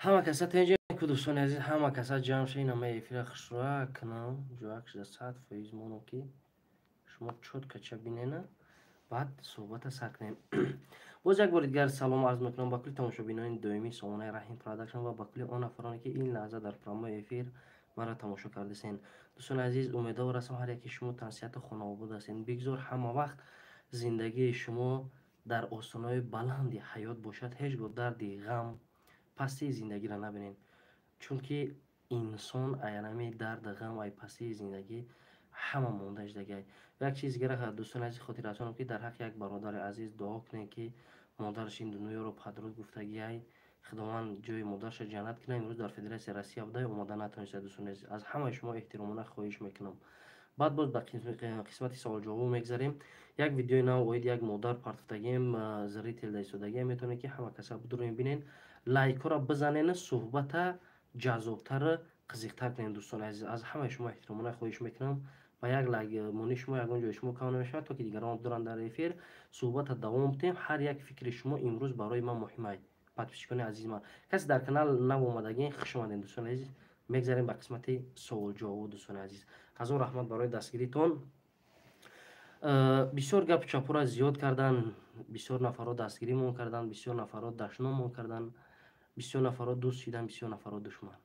Ҳама каса тенҷа ку, дӯстони азиз, ҳама каса ҷамъ ша. Ина ма эфира хушроа кунам, ҷоак шуда 100% монам, ки шумо чётко ча бинена, баъд суҳбата сар кунем. Боз як бори дигар салом арз мекунам ба кулли тамошобинони доимии сомонаи Раҳим Продакшн ва ба кулли он нафароне, ки ин лаҳза дар прямой эфир маро тамошо кардасен. Дӯстони азиз, умедвор ҳастам, ҳар яки шумо тансиҳату хонаобод ҳастен. Бигзор ҳама вақт зиндагии шумо дар остонаҳои баланди ҳаёт бошад, ҳеҷ гоҳ дарди ғам, пастии зиндагиро набинед, чунки инсон аянами дарду ғам, ай пастии зиндагӣ ҳама монда шудагиай. Як чиз дигара, дӯстони азиз, хотиррасонам, ки дар ҳаққи як бародари азиз дуо кунед, ки модараш ин дунёро падруд гуфтагиай. Худованд ҷои модараша ҷаннат кунад. Имрӯз дар Федератсияи Россия буда, омода натониста. Дӯстони азиз, аз ҳамаи шумо эҳтиромона хоҳиш мекунам. Баъд боз ба қисмати саволҷавобо мегзарем. Як видеои нав оид як модар партофтагием, зритель да истодагием, метавонед, ки ҳама каса бидуроем, бинен, лайкҳоро бизанен, суҳбата ҷаззобтару қизиқтар кунем. Дӯстони азиз, аз ҳамаи шумо эҳтиромона хоҳиш мекунам, ба як лайк монии шумо ягон ҷои шумо кам намешавад, то ки дигарон бидоранд дар эфир. Суҳбата давом диҳем. Ҳар як фикри шумо имрӯз барои ман муҳим аст. Подписчикони азизи ман, касе дар канал нав омадагӣ, хуш омадем. Дӯстони азиз, мегзарем ба қисмати суолҷавобо. Дӯстони азиз, ҳазор раҳмат барои дастгиритон. Бисёр гапу чапура зиёд кардан, бисёр нафарро дастгиримон кардан, бисёр нафарро дашномон кардан, бисёр нафарро дӯст шидан, бисёр нафарро душман.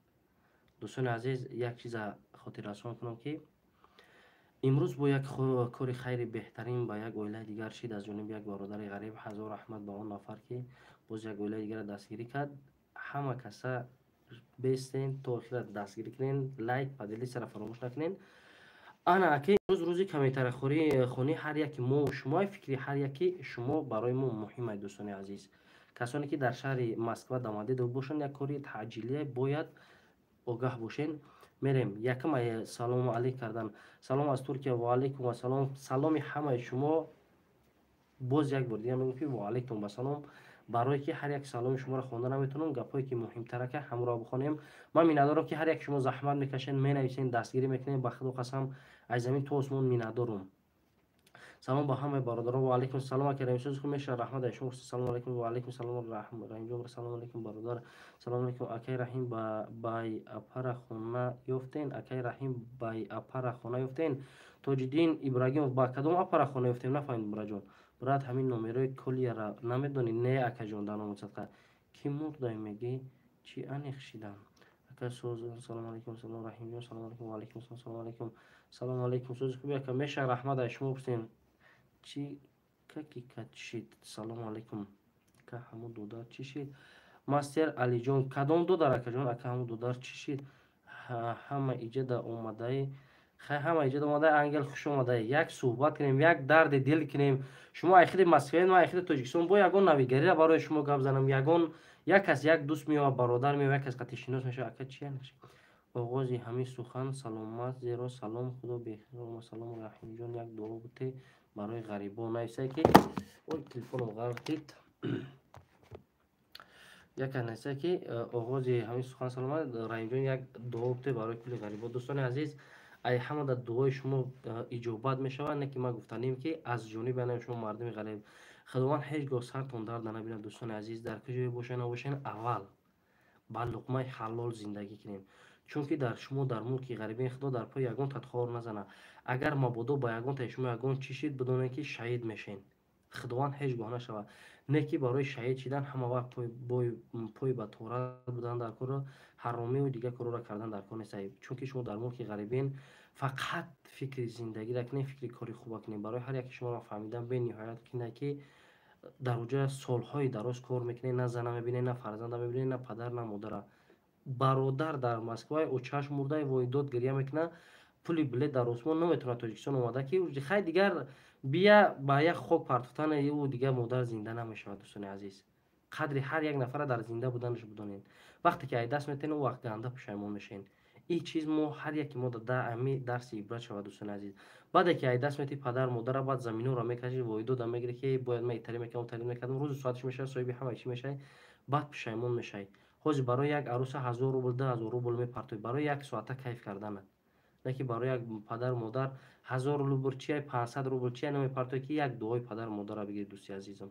Дӯстони азиз, як чиза хотиррасон кунам, ки имрӯз бо як кори хайри беҳтарин ба як оилаи дигар шид аз ҷониби як бародари ғариб. Ҳазор раҳмат ба он нафар, ки боз як оилаи дигарро дастгирӣ кард. Ҳама каса бестен, то охира дастгирӣ кунен, лайк, поделиться-ро фаромӯш накунен. Ана аки имрӯз рӯзи комментарияхонӣ ҳар яки мо шумо, фикри ҳар яки шумо барои мо муҳим аст. Дӯстони азиз, касоне ки дар шаҳри Москва, Домодедово бошанд, як кори таъҷилия бояд огаҳ бошен. Мерем якам салому алейк кардан. Салом аз Туркия. Ва алейкум ассалом. Саломи ҳамаи шумо боз як бор дигар мегӯям, ки ва алейкум ассалом, барое ки ҳар як саломи шуморо хонда наметавонам. Гапҳое ки муҳимтарака, ҳамроҳ бихонем. Ман миннатдорам, ки ҳар як шумо заҳмат мекашед, менависен, дастгирӣ мекунед. Ба худо қасам, аз замин то осмон миннатдорум. Салом ба ҳамаи бародарон. Ва алейкум салом, ака Раҳимсоз, хуб мешавад, раҳмат аз шумо. Салому алейкум. Ва алейкум салом, Раҳимҷон. Салому алейкум, бародар. Салому алейкум, акай Раҳим. Бай апара хона ёфтен? Акай Раҳим, бай апара хона ёфтен? Тоҷиддин Ибрагимов, ба кадом апара хона ёфтем, нафаҳмидем, бираҷон. Брат, ҳамин номерои колияра намедонӣ? Не, акаҷон, дар номи садқа. Кӣ мурдай мегӣ? Чӣ аниқ шидан, ака соз? Салому алейкум. Салом, Раҳимҷон. Салому алейкум. Ва алейкум салом. Салому алейкум. Салому алейкум. Сози хуби, ака? Меша, раҳмат. Аз шумо пурсем, чӣ каки кат шид? Салому алейкум, ака. Ҳамун додар чӣ шид? Мастер Алиҷон, кадом додар, акаҷон? Ака, ҳамун додар чӣ шид? Ҳама иҷада омадаи хай, ҳама иҷада омадаи. Ангел, хуш омадаи. Як суҳбат кунем, як дарди дил кунем. Шумо айхиди Москваед, ман айхиди Тоҷикистон. Бо ягон навигариро барои шумо гап занам. Ягон як кас, як дӯст меояд, бародар меояд, як кас қатъи мешавад. Ака, чи оғози ҳамин сухан саломат, зеро салом худо бехирома. Салом, Раҳимҷон, як дуо буте барои ғарибон. Нависае, ки ой, телефоном ғалтид. Яке нависае, ки оғози ҳамин сухан саломат, Раҳимҷон, як дуо буте барои кулли ғарибон. Дӯстони азиз, ай ҳамада дуои шумо иҷобат мешавад, не ки ман гуфтанем, ки аз ҷониби анаи шумо, мардуми ғариб, Худованд ҳеҷ гоҳ сартон дарда набинад. Дӯстони азиз, дар куҷое бошед, набошед, аввал ба луқмаи ҳалол зиндагӣ кунем, чунки дар шумо дар мулки ғарибин. Худо дар пои ягон тадхор назанад. Агар мабодо ба ягонтаи шумо ягон чӣ шид, бидонед, ки шаҳид мешен. Худованд ҳеҷ гоҳ нашавад, не ки барои шаҳид шидан ҳама вақт пой ба тора будан дар корро, ҳаромиву дигар корҳоро кардан дар кор нест, чунки шумо дар мулки ғарибин. Фақат фикри зиндагиро кунед, фикри кори хуба кунед. Барои ҳар яке шуморо фаҳмидан бениҳоят кине, ки дар оҷа солҳои дароз кор мекунед, на зана мебинед, на фарзанда мебинед, на падар, на модара. Бародар дар Москва очаш мурдай, воидод гиря мекунад, пули билет дар осмон, наметавонад Тоҷикистон омада, ки хай дигар бия ба як хок партофтан ӯ дигар модар зинда намешавад. Дӯстони азиз, қадри ҳар як нафара дар зинда буданаш бидонед. Вақте ки ай даст метенед, он вақт ганда пушаймон мешавед. Ин чиз мо ҳар яке мо ами дарси ибрат шавад. Дӯстони азиз, баъде ки ай даст мети падар модара, баъд заминҳоро мекашӣ, воидода мегирӣ, ки бояд ма итари мекардам, тари мекардам. Рӯзу соатиш мешавад, соҳиби ҳамаи чӣ мешавӣ, баъд пушаймон мешавӣ. Ҳозир барои як аруса 1000 рубл, 2000 рубл мепартоӣ, барои як соата кайф кардана, не ки барои як падару модар 1000 рубл чия, 500 рубл чия намепартоӣ, ки як дуои падару модарро бигирӣ, дӯсти азизам.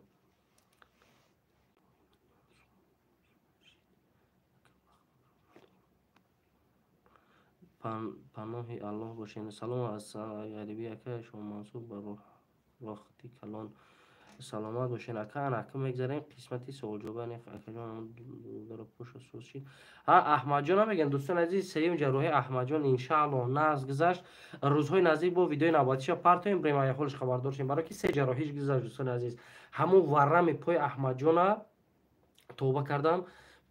Паноҳи Аллоҳ бошед. Салом аз ғарибӣ ака Шоҳмансур ба рохти калон. Саломат бошед ака. Ана ака мегзарем қисмати суолҷавоб. Акаҷон пуша суз шид. Ҳа, Аҳмадҷон мегӯям, дӯстони азиз, сеюм ҷарроҳии Аҳмадҷон иншааллоҳ нағз гузашт. Рӯзҳои наздик бо видеои навбатиша партоем, брем ҳолиш хабардор шем, барои ки се ҷарроҳиш гузашт, дӯстони азиз. Ҳамон варрами пои Аҳмадҷона тавба кардам,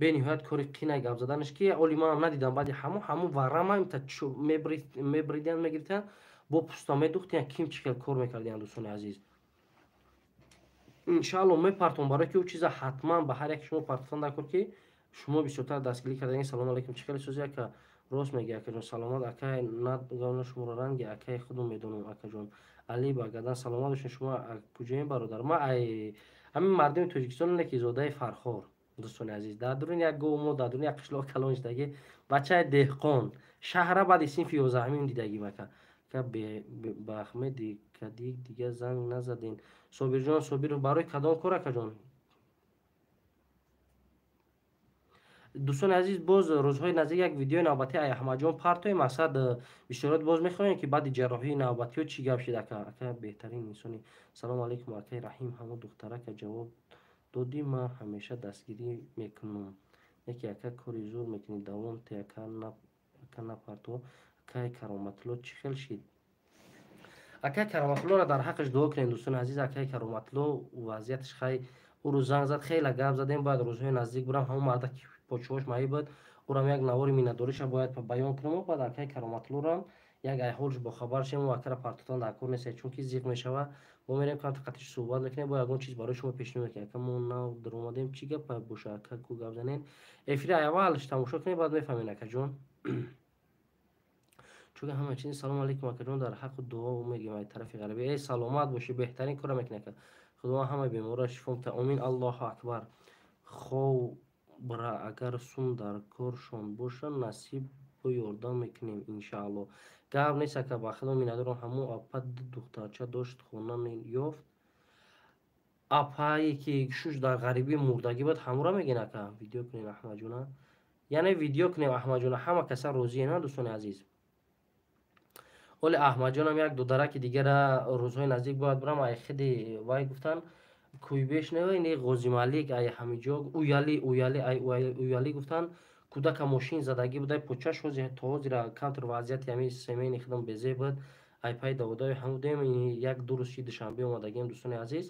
бениҳоят кори қинай гап заданаш, ки оли манам надидам. Баъди ҳамон варрама мебридиан, мегирифтанд, бо пуста медухтиян, ким чӣ хел кор мекардиян, дӯстони азиз. Иншаалло мепартом, барои ки ӯ чиза ҳатман ба ҳар як шумо партофтан даркор, ки шумо бисёртар дастгирӣ кардаги. Салому алайкум, чӣ хеле сӯзи ака? Рост мегӯи акаҷон, саломат акай. Надгавна шуморо ранги акаи худум медонам, акаҷон. Али Багадан, саломат бошед. Шумо куҷоем, бародар? Ма ай ҳамин мардуми Тоҷикистон, ки зодаи Фархор, дӯстони азиз. Дар дуруни як гов мо дар дуруни як қишлоқ калон шудагӣ, бачаи деҳқон. Шаҳра баъди синфи 11-ум дидагим ака. Ба Ахмеди кадик дига занг назаден? Собирҷон Собиров, барои кадом кор, акаҷон? Дӯстони азиз, боз рӯзҳои наздик як видеои навбатии ай Аҳмадҷон партоем. Мақсад, бисёрот боз мехоҳем, ки баъди ҷарроҳии навбатиҳо чӣ гап шид. Ака, ака беҳтарин инсони. Салому алайкум, акаи Раҳим. Ҳамо духтарака ҷавоб додӣ, ман ҳамеша дастгирӣ мекунам. Яке ака, кори зур мекунӣ, давом те ака, напарто. Акаи Кароматулло чӣ хел шид? Акаи Кароматуллоро дар ҳаққаш дуо кунем, дӯстони азиз. Акаи Кароматулло вазъияташ хай, ӯ рӯз занг зад, хеле гап задем, бояд рӯзҳои наздик бурам. Ҳамон марда ки почоҳош маиб буд, ӯрам як навори миннатдориша бояд баён кунам. Баъд акаи Кароматуллорам як айҳолш бохабар шем. Акара партотан дар кор нест, чунки зиқ мешава. Мо мерем, камта қатиш суҳбат мекунем, бо ягон чиз барои шумо пешниҳод мекунем. Ака, мо нав даромадем, чӣ гап боша, ака, ку гап занем? Эфири аввалш тамошо кунем, баъд мефаҳмем, акаҷон. Чунки ҳама чиз. Салому алайкум, акаҷон, дар ҳаққу дуо мегӯем ай тарафи ғарибӣ. Эй, саломат бошӣ, беҳтарин кора мекунӣ, ака. Худованд ҳамаи беморро шифо диҳад, омин, Аллоҳу акбар. Хобра, агар сум дар коршон боша, насиб бо ёрдам мекунем, иншаалло. Гап нест, ака, ба худо миннатдорам. Ҳамон апа ду духтарча дошт, хона ёфт. Апае ки шуш дар ғарибӣ мурдагӣ буд, ҳамура мегӯен, ака? Видео кунем Аҳмадҷона, яъне видео кунем Аҳмадҷона, ҳама каса розие на, дӯстони азиз? Оли Аҳмадҷонам як додараки дигара рӯзҳои наздик бояд бурам. Ай хиди вай гуфтан, Куйбеш не, не, Ғозималик, ай ҳамиҷо, Уяли, Уяли, ай Уяли гуфтан, кӯдака мошин задагӣ буда, почаш ҳози то ҳозира камтар вазъияти ҳамин семейни худам безе буд. Ай пай даводаи ҳамудем, як ду рӯз чи Душанбе омадагием, дӯстони азиз.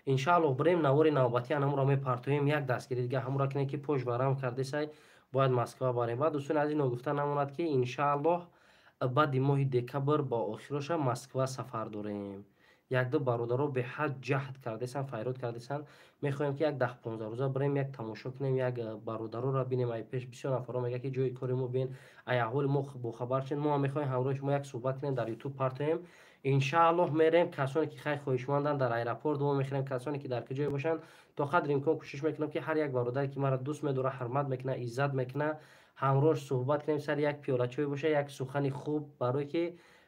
Иншааллоҳ бирем, навори навбатӣ анамуро мепартоем. Як дастгири дига ҳамура кунем, ки пош варам кардесай, бояд Москва барем. Баъд, дӯстони азиз, ногуфта намонад, ки иншааллоҳ баъди моҳи декабр ба охироша Москва сафар дорем. Якду бародаро беҳад ҷаҳд кардесан, файрод кардесан. Мехоҳем, ки як 10-15 рӯза бирем, як тамошо кунем, як бародароро бинем. Ай пеш бисёр нафарро мегӯяд, ки ҷои кори мо бин, ай аҳволи мо бохабар шед. Мо ҳам мехоҳем ҳамроҳи шумо як суҳбат кунем, дар Ютуб партоем. Иншааллоҳ мерем. Касоне ки хай хоҳишманданд, дар аэропорт мо мехӯрем. Касоне ки дар куҷое бошанд, то қадри имкон кӯшиш мекунам, ки ҳар як бародаре ки маро дӯст медорад, ҳурмат мекунад, иззат мекунад, ҳамроҳш суҳбат кунем, сари як пиёла чой боша, як сухани хуб, барое ки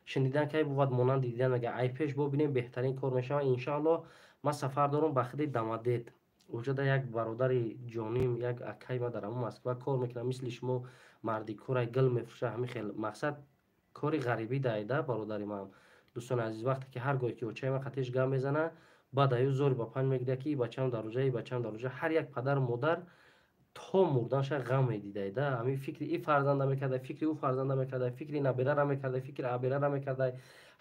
шунидан кай бувад монанди дидан, мега. Ай пеш бобинем, беҳтарин кор мешавад. Иншааллоҳ ман сафар дорам ба хиди Дамадед. Уҷода як бародари ҷоним, як акай ма дар ҳамон Москва кор мекунам, мисли шумо марди корай, гил мефурӯша. Ҳамин хел мақсад кори ғарибӣ даида бародари ман. Дӯстони азиз, вақте ки ҳар гоҳе ки очаи ман қатиш гап мезана, баъд аю зори ба панҷ мегирад, ки бачам дар рӯҷа, бачам дар рӯҷа. Ҳар як падару модар то мурданша ғам медидаида. Ҳамин фикри и фарзанда мекарда, фикри ӯ фарзанда мекарда, фикри набирара мекарда, фикри абирара мекарда.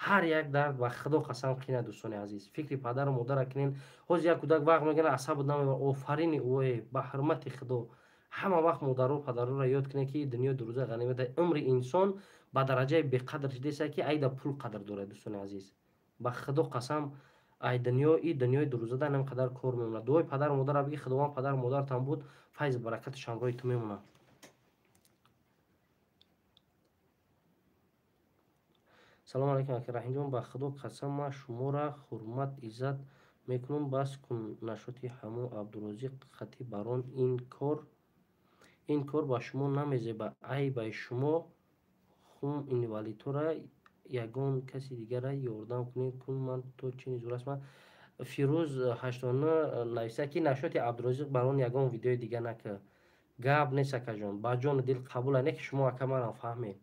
Ҳар як дард, ба худо қасам, қина. Дӯстони азиз, фикри падару модара кунен. Ҳозир як кӯдак вақт мегӯяд, асабот намебар. Офарини ӯе, ба ҳурмати худо, ҳама вақт модару падарора ёд кунед, ки дунё дурӯза ғанимат. Умри инсон ба дараҷаи беқадр шудеса, ки айда пул қадр дорад. Дӯстони азиз, ба худо қасам, ай дунё, и дунёи дурӯзада ҳам қадар кор мемонад. Дуои падару модара биги, Худованд падару модаратам буд, файзу баракаташ ҳамроҳи ту мемонад. Салому алайкум, ака Раҳимҷон, ба худо қасам, ман шуморо ҳурмат, иззат мекунам. Бас кун нашоти ҳамо Абдурозиқ хати барон. Ин кор ба шумо намезеба, айбай шумо хум инвалидҳоро ягон каси дигара ёрдам кунед кун. Ман то чини зур аст. Ман Фирӯз 89 нависта, ки нашоти Абдурозиқ барон ягон видеои дига накард. Гап нест, акаҷон, ба ҷону дил қабул, не ки шумо, ака, манам фаҳмед.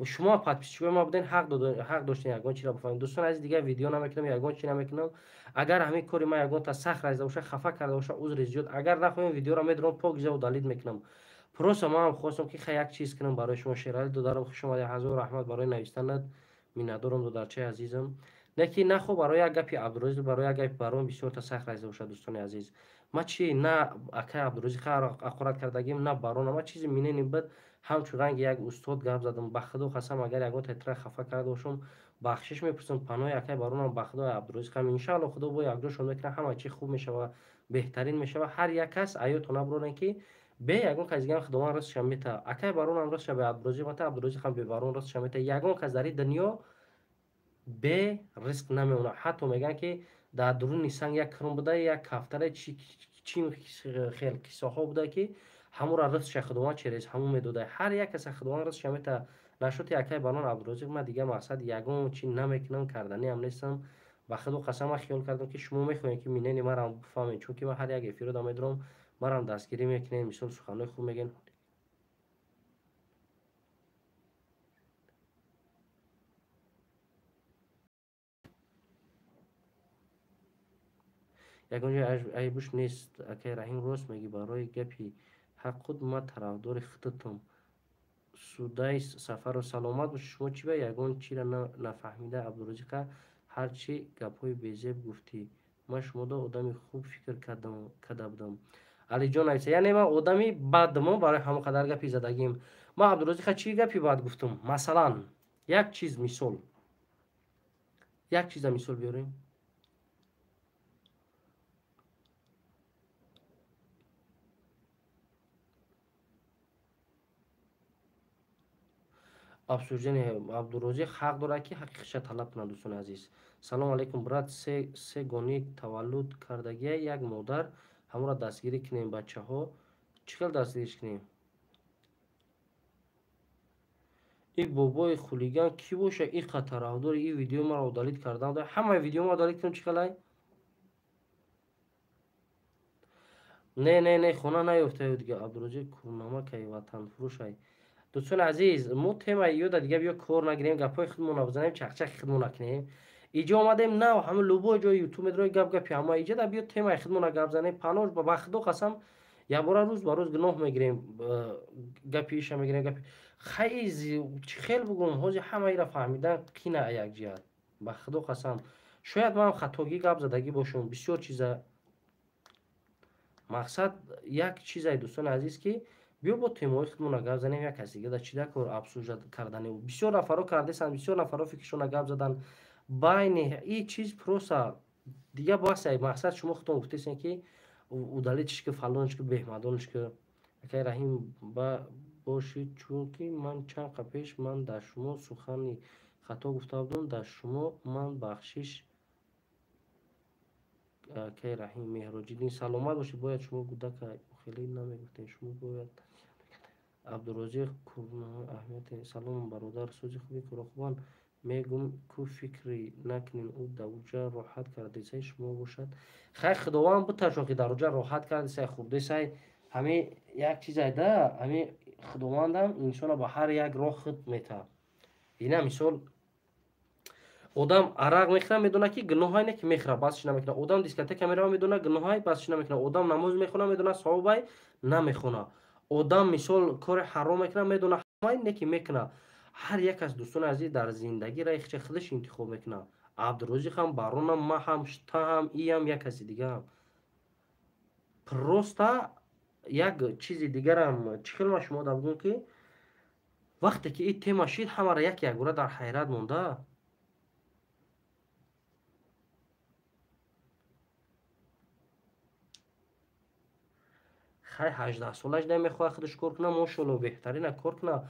Шумо подписчикои ма буден, ҳақ доштен ягон чиро бифаҳмед. Дӯстони азиз, дигар видео намекунам, ягон чи намекунам. Агар ҳамин кори ма ягонта сахт разида боша, хафа карда боша, узри зиёд. Агар нахоҳем, видеоро медорам, покиза удалить мекунам. Просто манам хостам ки хай як чиз кунам барои шумо. Шерали додарам, хуш омадед, ҳазор раҳмат барои навистанат, миннатдорам додарчаи азизам. Лекин нахо барои як гапи Абдурозиқ, барои як гапи Барон бисёрта сахт разида бошад, дӯстони азиз. Ма чи на акай Абдурозиқ ақорат кардагим, на Барона. Ма чизи минени буд, ҳамчун ранги як устод гап задам. Ба худо қасам, агар ягон тетра хафа карда бошам, бахшиш мепурсам. Паноҳи акай Баронам, ба худои Абдурозиқам. Иншаалло худо бо якҷошон мекунад, ҳама чи хуб мешава, беҳтарин мешава. Ҳар як кас аётон набурорен ки бе ягон кас дигар худованд ризқша мета. Акай Баронам ризқша бе Абдурозиқ мета, Абдурозиқам бе Барон ризқша мета. Ягон кас дар ин дунё бе ризқ намемонад. Ҳатто мегӯянд ки дар дуруни санг як крум буда, як кафтаре чи хел қиссаҳо буда ки ҳамура ризқша худованд через ҳамун медода. Ҳар як каса худованд ризқша мета. Нашоти акай Барон Абдурозиқ ман дигар мақсад ягон чи намекунам, карданиам нестам. Ба худо қасам, ман хиёл кардам ки шумо мехоҳед ки минени марам бифаҳмед, чунки ман ҳар як эфиро да медорам, марам дастгирӣ мекунем, мисол суханҳои хуб мегӯем. Ягон ҷой айбуш нест. Акай Раҳим, рост мегӣ, барои гапи ҳақ худ ман тарафдори худатам. Судай Сафаров, саломат бошед. Шумо чӣ ба ягон чиро нафаҳмида Абдурозиқа ҳарчи гапҳои безеб гуфтӣ? Ман шуморо одами хуб фикр карда будам. Алиҷон нависа, яъне ман одами бадмо барои ҳамон қадар гапи задагим. Ман Абдурозиқа чӣ гапи бад гуфтам? Масалан, як чиз мисол. Як чиза мисол биёрем. Абсурҷони Абдурозиқ ҳақ дорад ки ҳаққи худша талаб кунад, дӯстони азиз. Салом алейкум, брат. Се гони таваллуд кардагия як модар, ҳамонро дастгирӣ кунем бачаҳо. Чӣ хел дастгириш кунем? Ин бобои хулиган кӣ боша? Ин тарафдори ин видео маро удалить кардан. Ҳамаи видео маро удалить кунем, чӣ хелай? Не, не, не, хона наёфтаю дига. Абдурозиқ курнамакай, ватанфурӯшай. Дӯстони азиз, мо темаи ёда дига биё кор нагирем, гапҳои худмонро бизанем, чақчақи худмон накунем. Иҷо омадем нав, ҳама любой ҷои ютуб медрои гап гапи ҳама. Иҷо да биё темаи худмонро гап занем. Паноҳ ба худо қасам, якбора рӯз ба рӯз гуноҳ мегирем, гапи иша мегирем, гапи хай чӣ хел бугум, ҳозир ҳамаиро фаҳмидан қина як ҷиҳат. Ба худо қасам, шояд ман хатогӣ гап задагӣ бошам, бисёр чиза. Мақсад як чизае, дӯстони азиз, ки биё бо темаҳои худмона гап занем, як каси дига да чӣ да кор обсуждать кардани. Бисёр нафарҳо кардесанд, бисёр нафарҳо фикршона гап задан. Байни ин чиз просто дига басай. Мақсад шумо худтон гуфтесен ки удалитиш ки фалонш ки беҳмадонш ки. Акай Раҳим бошид, чунки ман чанд қа пеш ман дар шумо сухани хато гуфта будам, дар шумо ман бахшиш. Акай Раҳим Меҳроҷиддин, саломат бошед. Бояд шумо гудака хеле намегуфтем, шумо бояд Абдурозиқ аҳамияти. Салом бародар, сӯзи хуби курохубан мегум ку фикри накунен, ӯ дар уҷа роҳат кардесай шумо бошад. Хай худованд буташон ки дар уҷа роҳат кардесай, хурдесай. Ҳами як чизай да, ҳами худовандам инсонро ба ҳар як роҳ худ метаҳад. Ина мисол одам арақ мехӯрад, медонад ки гуноҳай не ки мехӯрад, басш намекунад. Одам дискотека меравад, медонад гуноҳай, басш намекунад. Одам намоз мехонад, медонад савобай, намехонад. Одам мисол кори ҳаром мекунад, медонад ҳамай не ки мекунад. Ҳар як аз дӯстони азиз дар зиндагӣ раи худша худаш интихоб мекунад. Абдурозиқ ҳам, Баронам, ман ҳам, таҳам, иам, як каси дигаам. Просто як чизи дигарам чӣ хел ман шумо да бигӯям ки вақте ки ин тема шид, ҳамаро як якбора дар ҳайрат монда. Хай 18 солаш намехоҳад худаш кор кунад, мошалло беҳтарина кор кунад.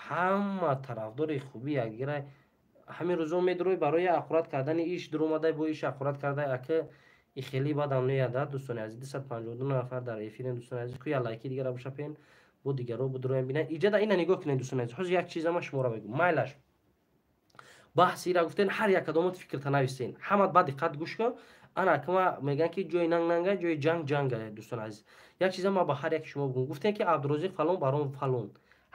Ҳама тарафдори хуби якдигара. Ҳамин рӯзо медурӯй барои ақурат кардани иш дуромадай, бо иш ақурат кардай, ака и хеле бадам неяда, дӯстони азиз. 252 нафар дар эфирем, дӯстони азиз. Ку як лайки дигара бишапен, бо дигаро будуроям бинанд. Иҷада ина нигоҳ кунед, дӯстони азиз. Ҳозир як чиза ман шуморо мегӯям. Майлаш баҳси ира гуфтен, ҳар як кадомот фикрта нависен. Ҳамат ба диққат гӯш кун. Ана кама мегӯянд ки ҷои нанг нанга, ҷои ҷанг ҷанга, дӯстони азиз. Як чиза ман ба ҳар яки шумо бигӯям. Гуфтем ки Абдурозиқ фалон, Барон фалон.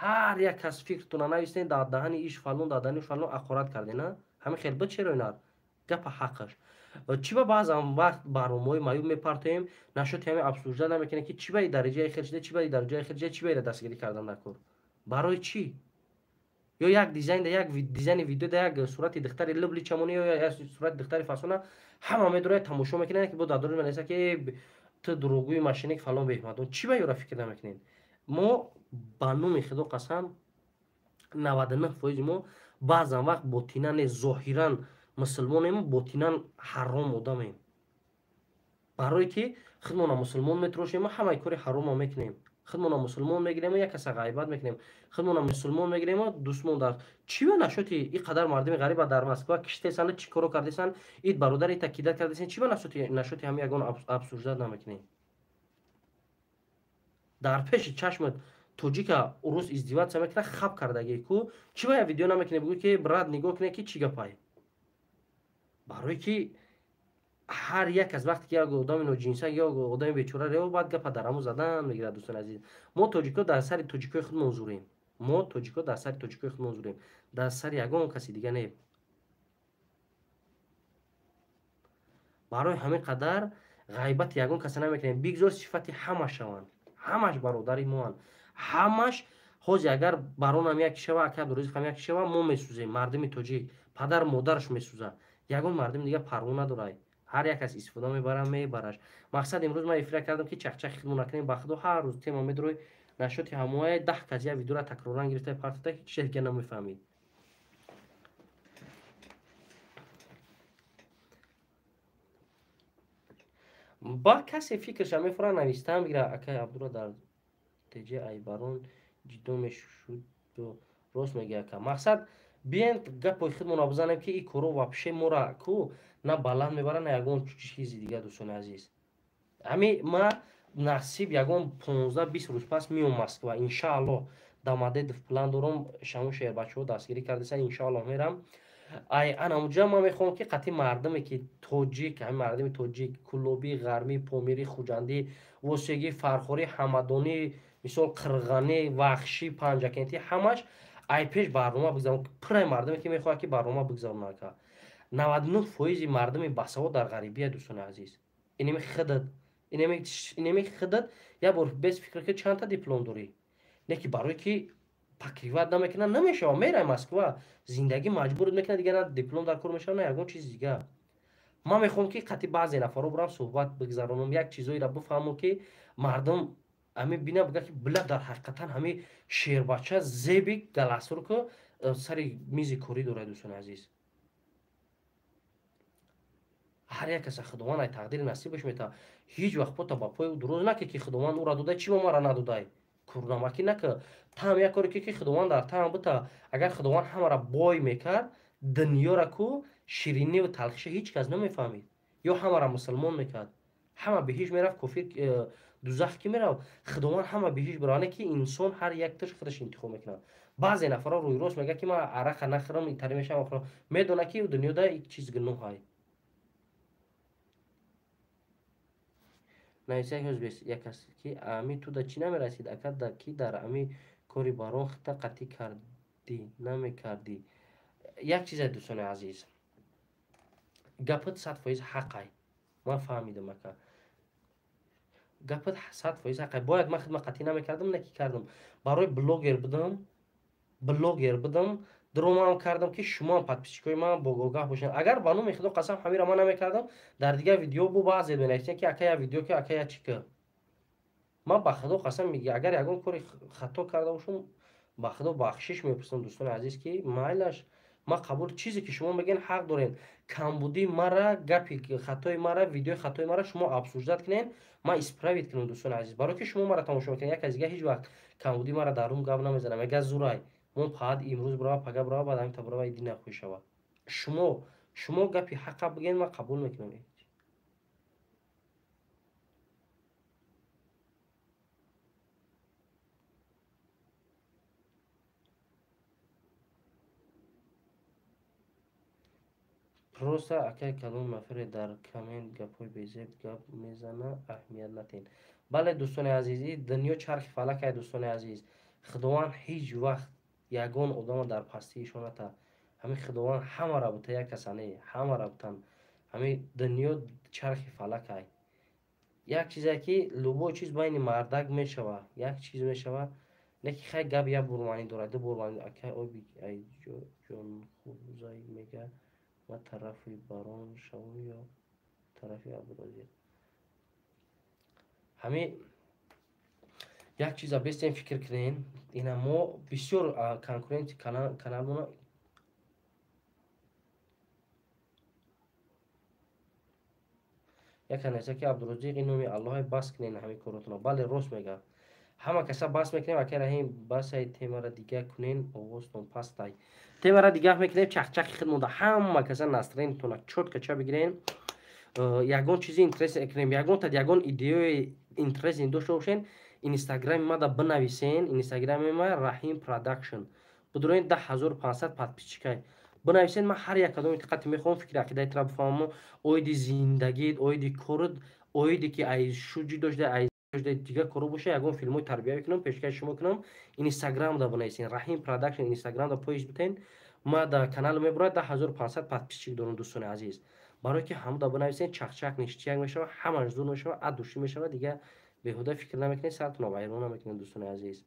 Ҳар як кас фикртона нависен, дар даҳани иш фалон, дар даҳани фалон ақорат кардена. Ҳамин хел буд черо инар? Гапа ҳаққаш. Чӣ ба баъзан вақт барномаҳои маъюб мепартоем, нашоти ҳамин обсуждать намекунем, ки чӣ ба и дараҷаи хел шуда, чӣ ба и дараҷаи хел шуда, чӣ ба ира дастгирӣ кардан дар кор? Барои чӣ? Ё як дизайн да як дизайни видео да як сурати духтари либли чамонӣ ё як сурати духтари фасона ҳама медорад, тамошо мекунанд, ки бо дар дори менависад, ки ту дурӯғгӯи машиник фалон беҳмадон. Чӣ ба ёра фикр намекунед? Мо ба номи Худо қасам 99% мо баъзан вақт ботинан не, зоҳиран мусулмонем, ботинан ҳаром одамем. Барое ки худмона мусулмон метрошем, ҳамаи кори ҳаромо мекунем. Худмона мусулмон мегирем, як каса ғайбат мекунем. Худмона мусулмон мегирем, дӯстмон дар чӣ ба нашоти ин қадар мардуми ғариба дар Москва киштесанд, чӣ коро кардесанд, ид бародари такидат кардесанд, чӣ ба нашоти ҳами ягон обсуждать намекунем? Дар пеши чашмат тоҷика урус издеваться мекунад, хаб кардагӣ ку, чӣ ба я видео намекунӣ, бигӯ ки брат нигоҳ кунед, ки чӣ гапай? Барое ки ҳар як аз вақте ки як одами ноҷинса ё одами бечора рео, баъд гапа дар ҳамун задан мегирад. Дӯстони азиз, мо тоҷико дар сари тоҷикои худмон зурем. Мо тоҷико дар сари тоҷикои худмон зурем, дар сари ягон каси дига не. Барои ҳамин қадар ғайбати ягон каса намекунем. Бигзор сифати ҳама шаванд, ҳамаш бародари моанд, ҳамаш. Ҳозир агар баронам як шава, ака Абдурозиқам як шава, мо месӯзем. Мардуми тоҷик падар модараш месӯзад, ягон мардуми дига парво надорад. Ҳар як кас истифода мебарам, мебараш. Мақсад имрӯз ман эфира кардам, ки чахчахи худмо накунем. Ба худо ҳар рӯз тема медорой, нашоти ҳамоя 10 кас як видеора такроран гирифта партофта, ҳеҷ чиз дига намефаҳмид. Ба касе фикрша мефура навистан бигира. Акай Абдура дар теҷа айбарон ҷиддо мешуд, рост мегӯяд ака. Мақсад биен гапои худмонро бизанем, ки ин коро вообще мора ку на баланд мебарад, на ягон чизи дига. Дӯстони азиз, ҳами ма насиб ягон 15-20 рӯз пас меом Москва, иншааллоҳ. Дамадедов план дорам, шаму шербачаҳо дастгирӣ кардасан, иншааллоҳ мерам. Ай анамуҷа ман мехоҳам, ки қатъи мардуме ки тоҷик, ҳами мардуми тоҷик, кулобӣ, ғармӣ, помирӣ, хуҷандӣ, восегӣ, фархорӣ, ҳамадонӣ, мисол қирғанӣ, вахшӣ, панҷакентӣ, ҳамаш ай пеш барнома бигзарон. Пурраи мардуме ки мехоҳад, ки барнома бигзаронад, ака. 99% мардуми басавод дар ғарибия, дӯстони азиз. Инеми худат, инеми худат як бор без фикр ки чандта диплом дорӣ, не ки барое ки покрывать намекунад, намешава. Мерай Москва, зиндагӣ маҷбурат мекунад, дига на диплом дар кор мешава, на ягон чизи дига. Ман мехоҳам, ки қатъи баъзе нафарҳо бурам, суҳбат бигзаронам, як чизоеро бифаҳмам, ки мардум ҳами бина, бигӯяд, ки била дар ҳақиқатан ҳами шербача зеби галасурку сари мизи корӣ дорад. Дӯстони азиз, ҳар як каса Худованд ай тақдири насибаш метавад. Ҳеҷ вақт пота ба пои ӯ дуруст наки, ки Худованд ӯра додай, чӣ ба мара надодай? Курнамакӣ нака, таам як коре ки Худованд дар таам бута. Агар Худованд ҳамаро бой мекард, дунёра ку шириниву талхиша ҳеҷ кас намефаҳмид. Ё ҳамаро мусулмон мекард, ҳама беҳиш мерафт, кофир э, дузах ки мерафт. Худованд ҳама беҳиш биране, ки инсон ҳар якташ худаш интихоб мекунад. Баъзе нафарҳо рӯи рост мегӯяд, ки ман арақа нахӯрам, итари мешавам, охирам. Медонад, ки дунёда ик чиз гуноҳай. Нависак як кас, ки ами ту да чӣ намерасид, ака, да ки дар ами кори барон хита қатъӣ кардӣ намекардӣ. Як чизе, дӯстони азиз, гапат 100% ҳақай, ман фаҳмидам, ака, гапат 100% ҳақай. Бояд ман хидмат қатъӣ намекардам, не ки кардам. Барои блогер будам, блогер будам, дромаам кардам, ки шумоам подписчикои ман богаҳ бошанд. Агар ба номи Худо қасам ҳамира ман намекардам, дар дигар видео бу баъзе менависанд, ки ака я видео, ки ака я чӣ ки. Ман ба Худо қасам, агар ягон кори хато карда бошам, ба Худо бахшиш мепурсам, дӯстони азиз, ки майлаш, ман қабул. Чизе ки шумо мегӯед, ҳақ доред. Камбудии мара, гапи хатои мара, видеои хатои мара шумо обсуждать кунед, ман исправить кунам, дӯстони азиз. Барое ки шумо мара тамошо мекунед, як аз дига ҳеҷ вақт камбудии мара дар рум гап намезанам. Мега зурай мо паҳат имрӯз бирава, пага бирава, баъд ҳамита бирава, иди нахӯй шава. Шумо гапи ҳақа бигӯед, ман қабул мекунам. Просто акай, кадом нафаре дар коммент гапҳои безеб гап мезана, аҳамият натиҳед. Бале, дӯстони азиз, и дунё чархи фалакай, дӯстони азиз. Худованд ҳеҷ вақт ягон одама дар пастиишон ната. Ҳамин Худованд ҳамаро бута як каса не, ҳамаро бутан. Ҳамин дунё чархи фалакай. Як чизе ки любой чиз байни мардак мешава, як чиз мешава, не ки хай гап як бор маънӣ дорад, ду бор маънӣ. Акай оби ай ҷонхӯзай мега, ма тарафи барон шавам ё тарафи Абдуразиқ. Ҳамин як чиза бестем фикр кунем, ина мо бисёр конкуренти каналмона яке нависа ки Абдуразиқ ин номи Аллоҳе, бас кунен ҳамин коротона. Бале, рост мега. Ҳама каса бас мекунем, акай Раҳим, басай темара дига кунен, овозтон пастай. Темара дига мекунем, чахчахи худ монда. Ҳама каса настроениятона чётко ча бигирен. Ягон чизи интерес кунем, ягон та ягон идеяи интерес дошта бошен, инстаграми ма да бинависен, инстаграми ма Раҳим Продакшн. Бидурен 10500 подписчикай. Бинависен, ман ҳар як кадоми диққати мехоҳам фикри ақидаи тра бифаҳмам, оиди зиндагит, оиди корот, оиди ки ай шуҷи дошта, ай дигар коро боша, ягон филмҳои тарбиявӣ кунам, пешкаши шумо кунам. Инстаграм да бинависен, Раҳим Продакшн инстаграм да поиск битен, ма да канал мебурад, 10500 подписчик дорам, дӯстони азиз. Барое ки ҳамуда бинависен, чахчах ништияк мешава, ҳамаш зур мешава, ад душӣ мешава, дигар беҳуда фикр намекунед, сартона вайрон намекунед, дӯстони азиз.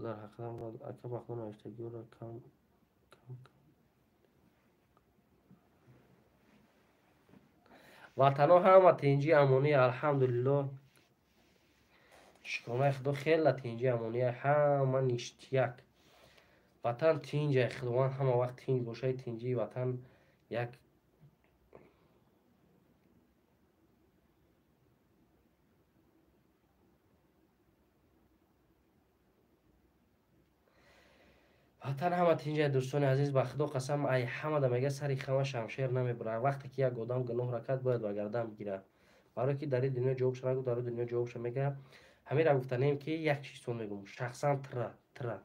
Дар ҳақиқат ака бахто навиштагиҳоро кам кам кам. Ватано ҳама тинҷи амонӣ, алҳамдулиллоҳ. Шукронаи Худо хела тинҷи амонӣ, ҳама ништияк. Ватан тинҷ, Худованд ҳама вақт тинҷ бошад, тинҷии ватан як ватан ҳама тинҷа. Дӯстони азиз, ба Худо қасам, ай ҳамада мега сари хама шамшер намебурад. Вақте ки як одам гуноҳ ракад, бояд ба гардан бигирад. Барое ки дар ин дунё ҷавобша нагӯ, дар дунё ҷавобша мега. Ҳамира гуфтанем ки як чизтон мегӯм, шахсан тра.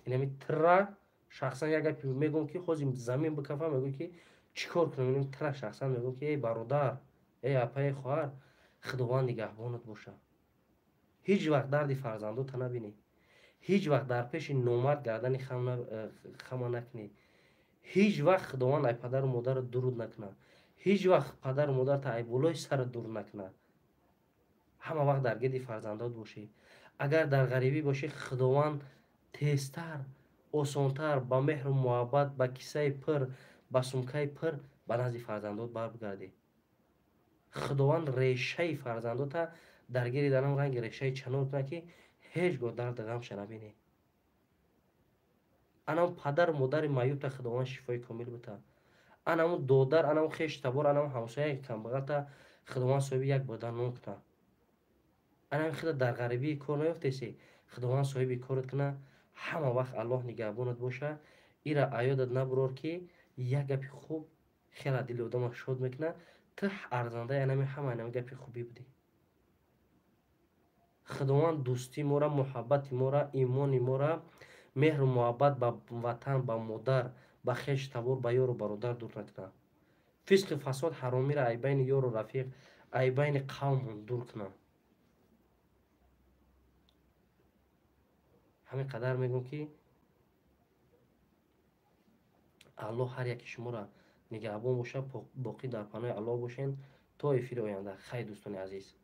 Инами тра шахсан як гапи мегӯм ки ҳозир замин бикафа, мегӯм ки чӣ кор кунам? Инами тра шахсан мегӯм ки эй бародар, эй апа, эй хоҳар, Худованд нигаҳбонат бошад. Ҳеҷ вақт дарди фарзандота набинӣ. Ҳеҷ вақт дар пеши номард гардани хама накунӣ. Ҳеҷ вақт Худованд ай падару модарро дуруд накунад. Ҳеҷ вақт падару модарта ай болои сарат дур накунад. Ҳама вақт дар гирди фарзандот бошӣ. Агар дар ғарибӣ бошӣ, Худованд тезтар, осонтар, ба меҳру муҳаббат, ба кисаи пир, ба сумкаи пир ба назди фарзандот баргардӣ. Худованд решаи фарзандота дар гирди дарам ранги решаи чанор кунад, ки ҳеҷ гоҳ дарди ғамша набинӣ. Анам падару модари маъюбта Худованд шифои комил бита. Анаму додар, анаму хешу табор, анаму ҳамсояи камбағалта Худованд соҳиби як бода нон кунад. Анами худа дар ғарибии кор наёфтеси, Худованд соҳиби корат кунад. Ҳама вақт Аллоҳ нигаҳбонат боша. Ира аёдат набурор, ки як гапи хуб хела дили одама шод мекунад. Ту арзандаи анами ҳама анами гапи хубӣ будӣ. Худованд дӯстии мора, муҳаббати мора, имони мора, меҳру муҳаббат ба ватан, ба модар, ба хешу табор, ба ёру бародар дур накунад. Фисқу фасод ҳаромиро ай байни ёру рафиқ, ай байни қавмон дур кунад. Ҳамин қадар мегӯм ки Аллоҳ ҳар яки шуморо нигаҳбон бошад, боқӣ дар паноҳи Аллоҳ бошед то эфири оянда. Хайр, дӯстони азиз.